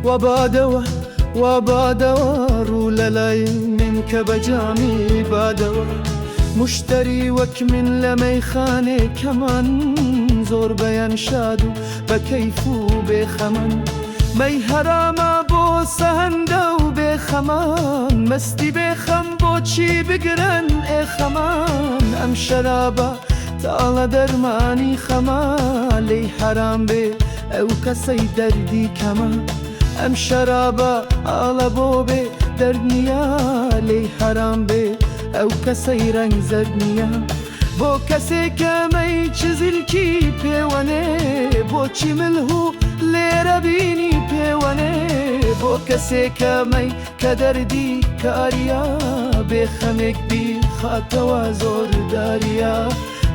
وا بادەوە وا بادەوە ڕوو لە لای من کە بە جامی بادەوە. مشتری وەک من لە مەیخانێ کەمان، زۆربەیان شاد و بە کەیف و بێخەمن. مەی حەرامە بۆ سەهەندە و بێخەمان، مەستی بێخەم بۆچی بگرن ئێ خەمان. ئەم شەرابە تاڵە دەرمانی خەمە، لێی حەرام بێ ئەو کەسەی دەردی کەمە. ئەم شەرابە ئاڵە بۆ بێ دەرد نییە، لێی حەرام بێ ئەو کەسەی ڕەنگ زەرد نییە. بۆ کەسێک کە مەی چزیلکی پێوەنێ، بۆچی ملهو لێرە بینی پێوەنێ. بۆ کەسێک کە مەی کە دەردی کاریە، بێخەمێک بیخاتەوە زۆرداریە.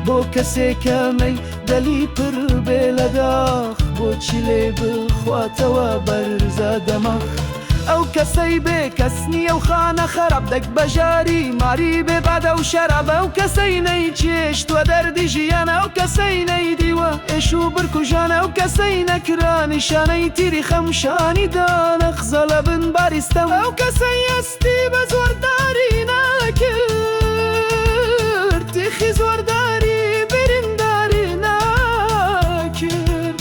بۆ کەسێک کە مەی دەلی پر بێ لە داخ، بۆچی لێ بخواتەوە بەرزە دەماخ. ئەو کەسەی بێ کەس نییە و خانە خەراب، دەک بەژاری ماری بێ بادە و شەراب. ئەو کەسەی نەیچێشتوە دەردی ژیان، ئەو کەسەی نەیدیوە ئێش و برکوژان. ئەو کەسەی نەکرا نیشانەی تیری خەم، شانی دانەخزە لە بن باری ستەم. ئەو کەسەی ئەستی بە زۆرداری نەکرد، تیخی زۆرداری برینداری نەکرد.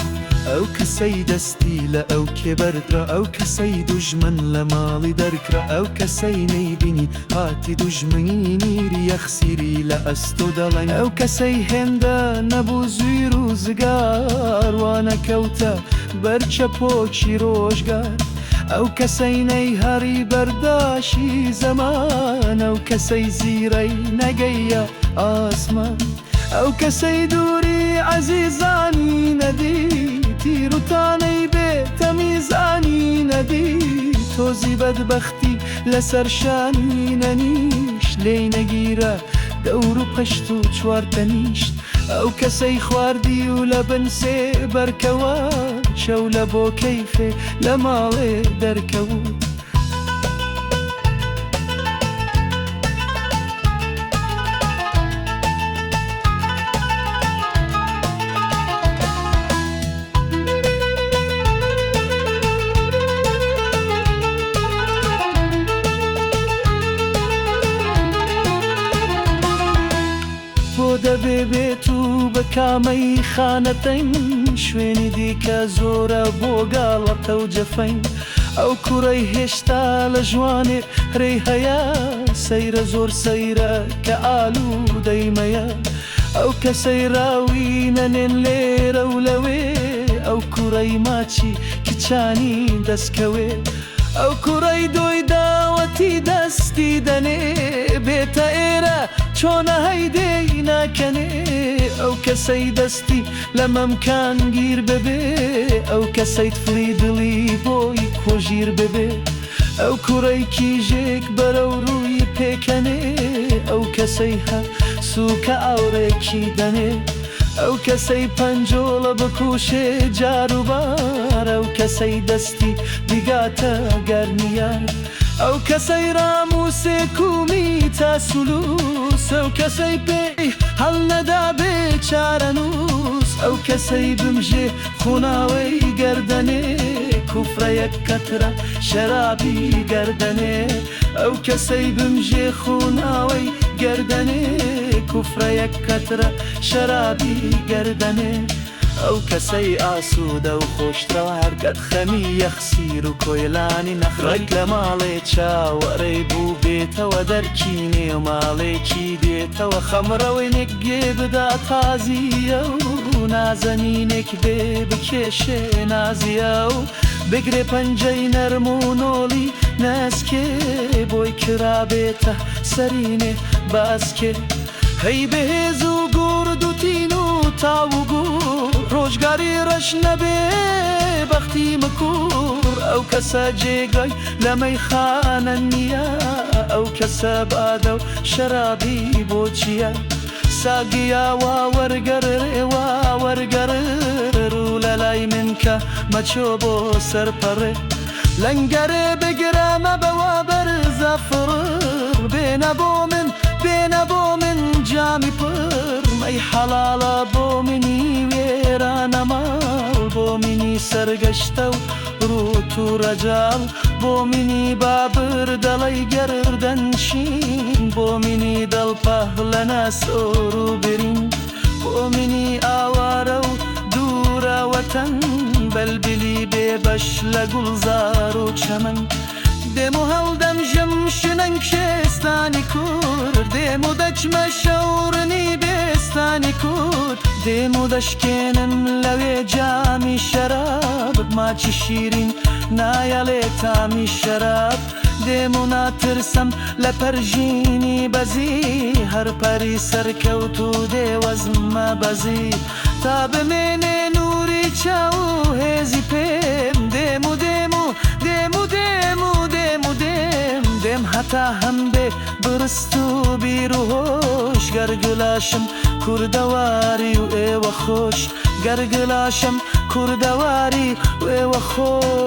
ئەو کەسەی دەستی لە ئەو کێ بەردرا، ئەو کەسەی دوژمن لە ماڵی دەرکرا. ئەو کەسەی نەیبینی هاتی دوژمنی نیری یەخسیری لە ئەستۆ دەڵێن. ئەو کەسەی هێندە نەبوو زویر و زگار، وانەکەوتە بەر چەپۆکی ڕۆژگار. ئەو کەسەی نەیهەڕی بەرداشی زەمان، ئەو کەسەی زیرەی نەگەیە ئاسمان. ئەو کەسەی دووری عەزیزانی نەدی، تیر و تانەی بێ تەمیزانی نەدی. تۆزی بەدبەختی لەسەر شانی نەنیشت، لێی نەگیرا دەور و پشت و چوار تەنیشت. ئەو کەسەی خواردی و لە بن سێبەرکەوە، شەو لە بۆ کەیفێ لە ماڵێ دەرکەوت. بۆ دەبێ بێت و بە کامەی خانەتەین، شوێنی دیکە زۆرە بۆ گاڵتە و جەفەین. ئەو کوڕەی هێشتا لە ژوانێ رێی هەیە، سەیرە زۆر سەیرە کە ئالوودەی مەیە. ئەو کەسەی راوی نەنێن لێرە و لەوێ، ئەو کوڕەی ماچی کچانی دەستکەوێ. ئەو کوڕەی دۆی داوەتی دەستی دەنێ، بێتە ئێرە چۆنە هەیدێی ناکەنێ. ئەو کەسەی دەستی لە مەمکان گیر ببێ، ئەو کەسەی تفڵی دڵی بۆی کۆژیر ببێ. ئەو کوڕەی کیژێک بەرەو ڕووی پێکەنێ، ئەو کەسەی هە سووکە ئاوڕێکی دەنێ. ئەو کەسەی پەنجۆڵە بکوشێ جاروبار، ئەو کەسەی دەستی بگاتە گەرمیان. ئەو کەسەی ڕاموسێ کومی تا سولوس، ئەو کەسەی پێی هەڵنەدابێ چارەنووس. ئەو کەسەی بمژێ خوناوەی گەردەنێ، کوفرە یەک قەترە شەرابی گەردەنێ. ئەو کەسەی بمژێ خوناوەی گەردەنێ، کوفرە یەک قەترە شەرابی گەردەنێ. ئەو کەسەی ئاسوودە و خۆشترەوە، هەرگەت خەمی یەخسیر و کۆیلانی نەخڕێت. لە ماڵێ چاوەڕێی بوو بێتەوە، دەرکی نێو ماڵێکی دێتەوە. خەمڕەوێنێک گێ بدا تازیە و نازەنینێک بێ بکێشێ نازیە و بگرێ پەنجەی نەرم و نۆڵی ناسکێ، بۆی کرابێتە سەرینێ باسکێ. هەی بەهێز و گورد و تین و تاو و گوڕ، ڕۆژگاری ڕەش نەبێ بەختی مکوڕ. ئەو کەسە جێگای لە مەیخانە نییە، ئەو کەسە بادە و شەرابی بۆ چییە؟ ساگیا وا وەرگەڕێ وا وەرگەڕێ، ڕوو لە لای من کە مەچۆ بۆ سەرپەڕێ. لەنگەرێ بگرە مەبەوە بەرزە فڕ، بێنە بۆ من بێنە بۆ من جامی پڕ. مەی حەڵاڵە بۆ منی وێرانە ماڵ، بۆ منی سەرگەشتە و ڕووت و و ڕەجاڵ. بۆ منی بابر دەڵێی گەردەن شین، بۆ منی دڵپە لە ناسۆر و برین. بۆ منی ئاوارە و دوورە وەتەن، بەلبلی بێ بەش لە گوڵزار و چەمەن. دێم و هەڵدەمژم شنەنگ شێستانی کورد، دێم و دەچمە شەورنی بێستانی کورد. دێم و دەشکێنم لەوێ جامی شەراب، ماچی شیرین نایەڵێ تامی شەراب. دێم و ناترسم لە پەرژینی بەزی، هەر پەری سەرکەوت و دێوەزمە بەزی. تا بمێنێ نووری چاو و هێزی پێم، دێم و دێم و دێم و دێم و دێم و دێم. دێم هەتا هەمبێ برست و بیر و هۆش، گەرگلاشم کوردەواری و ئێوە خۆش، گەرگلاشم کوردەواری و ئێوە خۆش.